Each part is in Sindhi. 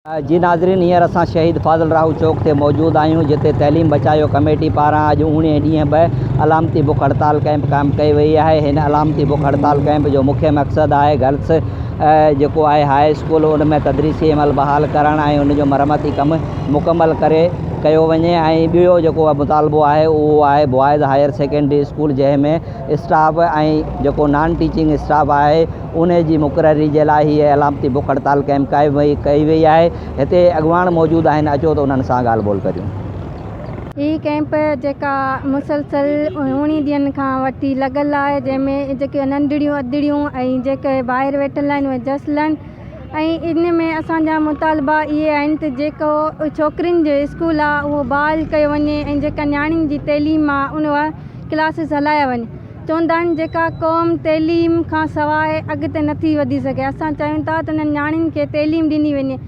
جي ناظرين هينئر اسان شهيد فاضل راهو چوڪ تي موجود آهيون جتي تعليم بچايو ڪميٽي پاران اڄ اوڻيهين ڏينهن به علامتي بک هڙتال ڪئمپ قائم ڪئي وئي آهي هن علامتي بک هڙتال ڪئمپ جو مکيه مقصد آهي گرلس جيڪو آهي هاء اسڪول ان ۾ تدريسي عمل بحال ڪرڻ ۽ ان جو مرمتي ڪم مڪمل ڪري ڪيو وڃي ۽ ٻيو جيڪو مطالبو آهي اهو آهي بوائز هائير سيڪنڊري اسڪول جنهن ۾ اسٽاف ۽ جيڪو نان ٽيچنگ اسٽاف آهي انهي جي مقرري جي لاء هيء علامتي بک هڙتال ڪئمپ قائم ڪئي وئي آهي. هتي اڳواڻ موجود آهن اچو ته انهن سان ڳالهه ٻولهه ڪريون. هي ڪئمپ جيڪا مسلسل اوڻيهه ڏينهن کان وٺي لڳل آهي جنهن ۾ جيڪي ننڍڙيون ادڙيون ۽ جيڪي ڀائر ويٺل آهن اهي جسلن ۽ ان ۾ اسان جا مطالبا اهي آهن ته جيڪو ڇوڪرين جو اسڪول آهي اهو بحال ڪيو وڃي ۽ جيڪا نياڻين جي تعليم آهي ان ڪلاسز هلايا وڃن. چوندا آهن جيڪا قوم تعليم کان سواء اڳتي نٿي وڌي سگهي اسان چاهيون ٿا ته انهن نياڻين کي تعليم ڏني وڃي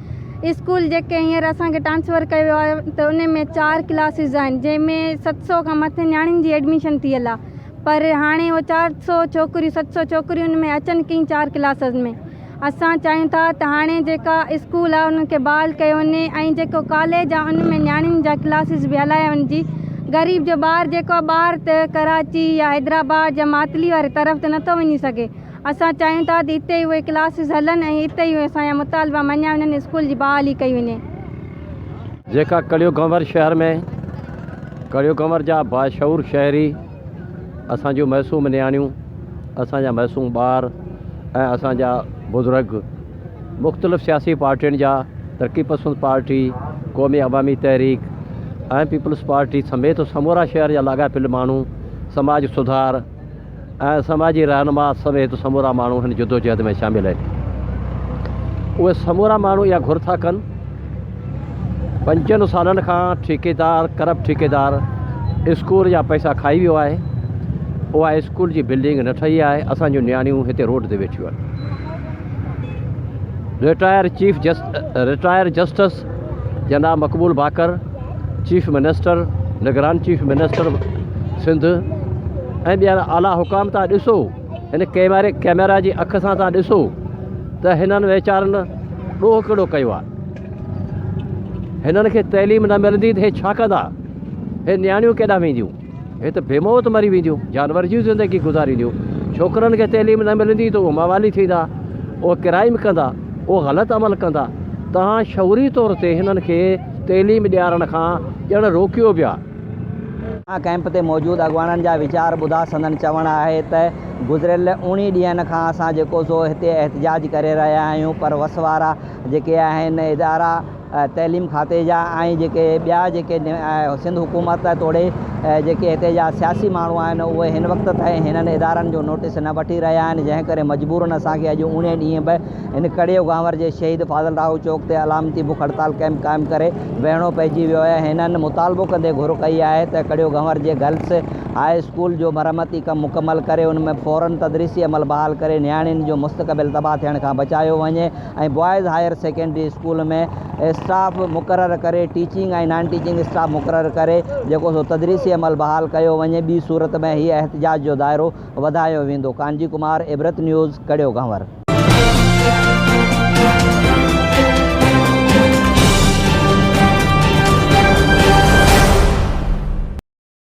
اسڪول جيڪي هينئر اسان کي ٽرانسفر ڪيو ويو آهي ته ان ۾ چار ڪلاسز آهن جنهن ۾ 700 کان مٿي نياڻين جي ايڊميشن ٿيل آهي پر هاڻي اهي 400 ڇوڪريون 700 ڇوڪريون ان ۾ اچن ڪئين چار ڪلاسز ۾ اسان چاهيون ٿا ته هاڻي جيڪا اسڪول آهي انهن کي بحال ڪيو وڃي ۽ جيڪو ڪاليج آهي ان ۾ نياڻين جا ڪلاسز به هلايا وڃن جي غريب جو ٻار جيڪو آهي ٻاهر ته ڪراچي يا حيدرآباد يا ماتلي واري طرف ته نٿو وڃي سگهي اسان چاهيون ٿا ته اتي ئي اهي ڪلاسز هلن ۽ اتي ئي اسان جا مطالبا مڃيا وڃن اسڪول جي بحالي ڪئي وڃي. جيڪا ڪڙيو گنور شهر ۾ ڪڙيو گنور جا باشعور شهري اسان جون معصوم نياڻيون اسان جا معصوم ٻار ۽ اسان جا بزرگ مختلف سياسي پارٽين جا ترقي پسند پارٽي قومي عوامي تحريڪ ۽ پيپلز پارٽي سميت سمورا شهر جا لاڳاپيل ماڻهو سماج سڌار ۽ سماجي رهنما سميت سمورا ماڻهو هن جدوجهد ۾ شامل آهن اهي سمورا ماڻهو اها گهر ٿا ڪن پنجن سالن کان ٺيڪيدار ڪرپٽ ٺيڪيدار اسڪول جا پئسا کائي ويو آهي اها اسڪول جي بلڊنگ نه ٺهي آهي اسان جون نياڻيون هتي روڊ تي ويٺيون آهن رٽائر چيف جس رٽائر جسٽس جناب مقبول باقر چيف منسٽر نگران چيف منسٽر سنڌ ۽ ٻيا اعليٰ حڪام تان ڏسو هن ڪيمري ڪيميرا جي اک سان تان ڏسو ته هنن ويچارن ڏوهه ڪهڙو ڪيو آهي؟ هنن کي تعليم نه ملندي ته هي ڇا ڪندا؟ هي نياڻيون ڪيڏانهن وينديون؟ هي ته بي موت مري وينديون، جانور جي زندگي گذارينديون. ڇوڪرن کي تعليم نه ملندي ته اهي موالي ٿيندا، اهي ڪرائيم ڪندا، اهي غلط عمل ڪندا. توهان شعوري طور تي هنن کي تعليم ڏيارڻ کان ڄڻ روڪيو پيا. ڪئمپ تي موجود اڳواڻن جا ويچار ٻڌا سندن چوڻ آهي ته گذريل اوڻيهه ڏينهن کان اسان جيڪو سو هتي احتجاج ڪري رهيا آهيون پر وس وارا جيڪي آهن ادارا تعليم کاتي جا ۽ جيڪي ٻيا جيڪي سنڌ حڪومت توڙي جيڪي هتي جا سياسي ماڻهو آهن اهي هن وقت تائين هنن ادارن جو نوٽيس نه وٺي رهيا آهن جنهن ڪري مجبورن اسان کي اڄ اوڻيهه ڏينهن به هن ڪڙيو گانور جي شهيد فاضل راهو چوڪ تي علامتي بک هڙتال ڪئمپ قائم ڪري ويهڻو پئجي ويو آهي. هنن مطالبو ڪندي گهر ڪئي آهي ته ڪڙيو گهنور جي گرلس هاء اسڪول جو مرمتي ڪم مڪمل ڪري ان ۾ فورن تدريسي عمل بحال ڪري نياڻين جو مستقبل تباهه ٿيڻ کان بچايو وڃي ۽ boys higher secondary school ۾ staff مقرر ڪري ٽيچنگ ۽ نان ٽيچنگ اسٽاف مقرر ڪري جيڪو سو تدريسي عمل بحال ڪيو وڃي ٻي صورت ۾ هي احتجاج جو دائرو وڌايو ويندو. ڪانجي ڪمار، عبرت نيوز، ڪڙيو گهنور.